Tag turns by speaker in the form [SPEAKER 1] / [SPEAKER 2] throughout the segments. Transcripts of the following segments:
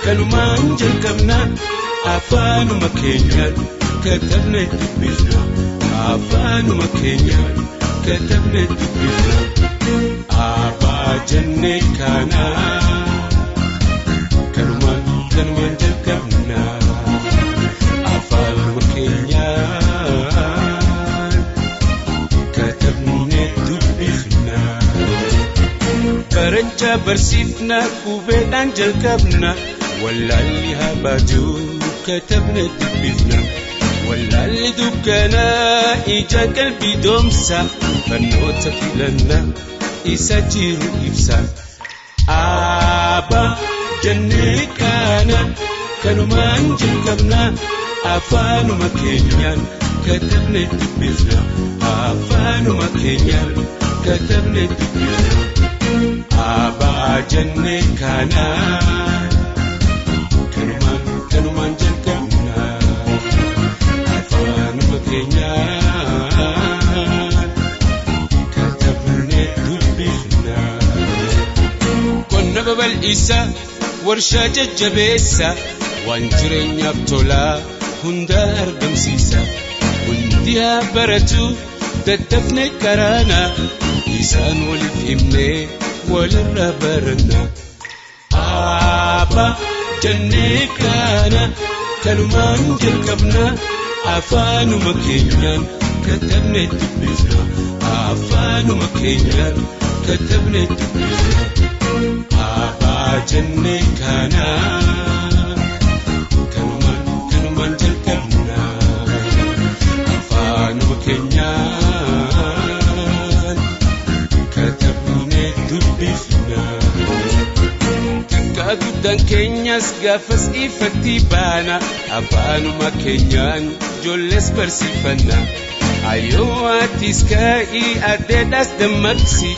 [SPEAKER 1] Kanumaan jalqabna, afaanuma keenyaan katabne dubbifna. Afaanuma keenyaan katabne dubbifna. Abbaa jennee kana, kanumaan kanumaan jalqabna. Afaanuma keenyaan katabne dubbifna. Barachaa barsiifna, qubeedhaan jalqabna. Wallaalli haa baatu, katabne dubbifna. Wallaalli dukkanaa ija qalbii doomsa, barnoota filanna isa jiru ibsa. Abbaa jennee kana, kanumaan jalqabna. Afaanuma keenyaan katabne dubbifna. Afaanuma keenyaan katabne dubbifna. Abbaa jennee kana, kanumaan kanumaan jalqabna. Afaanuma keenyaan katabne dubbifna. Qonna babal'isa, warshaa jajjabeessa, waan jireenyaaf tolaa hunda argamsiisa. Hundi haa baratu, daddafne karaana, isaan waliif himnee walirraa baranna. Abbaa jennee kana, kanumaan jalqabna. Afaanuma keenyaan katabne dubbifna. Afaanuma keenyaan katabne dubbifna. Abbaa jennee kana, kanumaan kanumaan jalqabna. Afaanuma keenyaan katabne dubbifna. Xiqqaa guddaan keenyas gaafas ifatti baana, afaanuma keenyaan ijoollees barsiifanna. Ayyoo atis ka'ii, addeedhaas dammaqsi,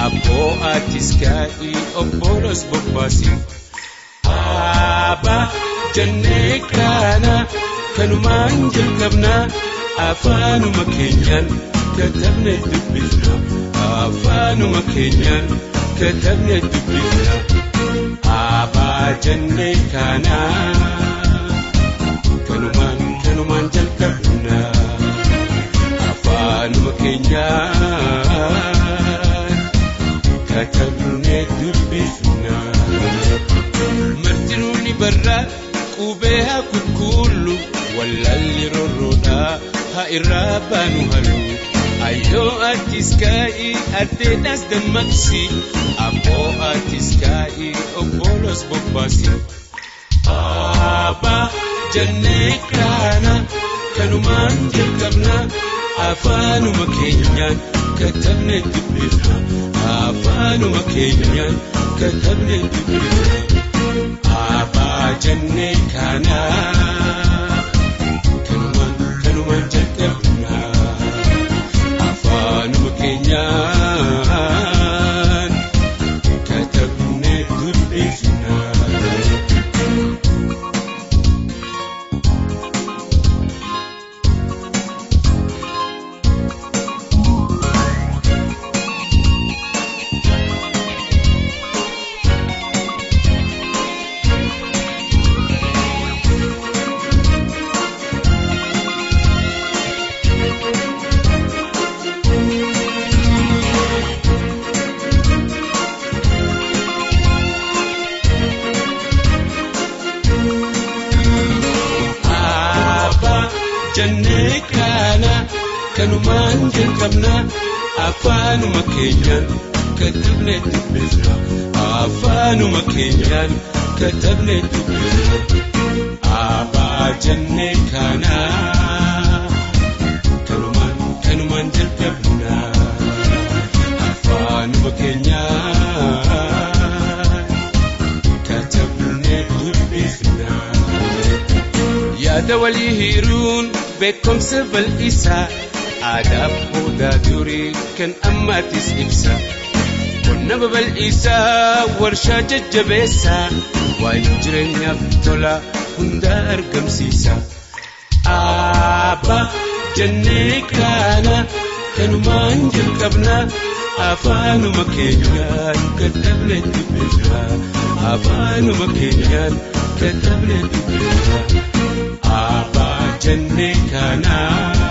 [SPEAKER 1] abboo atis ka'ii, obbolos bobbaasi. Abbaa jennee kana, kanumaan jalqabna. Afaanuma keenyaan katabne dubbifna. Afaanuma keenyaan katabne dubbifna. Abbaa jennee kana, kanumaan kanumaan jalqabna. Afaanuma keenyaan katabne dubbifna. Martinuu ni barraa, qubee haa qulqullu, wallaalli rorroodhaa haa irraa baanu halu. Ayyoo atis ka'ii, addeedhaas dammaqsi, abboo atis ka'ii, obbolos bobbaasi. Abbaa jennee kana, kanumaan jalqabna. Afaanuma keenyaan katabne dubbifna. Afaanuma keenyaan katabne dubbifna. Abbaa jennee kana, kanumaan kanumaan jalqabna. Afaanuma keenyaan katabne dubbifna. Abbaa jennee kana, kanumaan jalqabna. Afaanuma keenyaan katabne dubbifna. Afaanuma keenyaan katabne dubbifna. Abbaa jennee kana, kanumaan kanumaan jalqabna. Afaanuma keenyaan katabne dubbifna. Yaada walii hiruun beekumsa bal'isaa, aadaa boodaa durii kan ammaatis ibsa. Qonna babal'isaa, warshaa jajjabeessaa, waan jireenyaaf tola hunda argamsiisa. Abbaa jennee kana, kanumaan jalqabna. Afaanuma keenyaan katabne dubbifna. Afaanuma keenyaan katabne dubbifna. Abbaa jennee kanaa.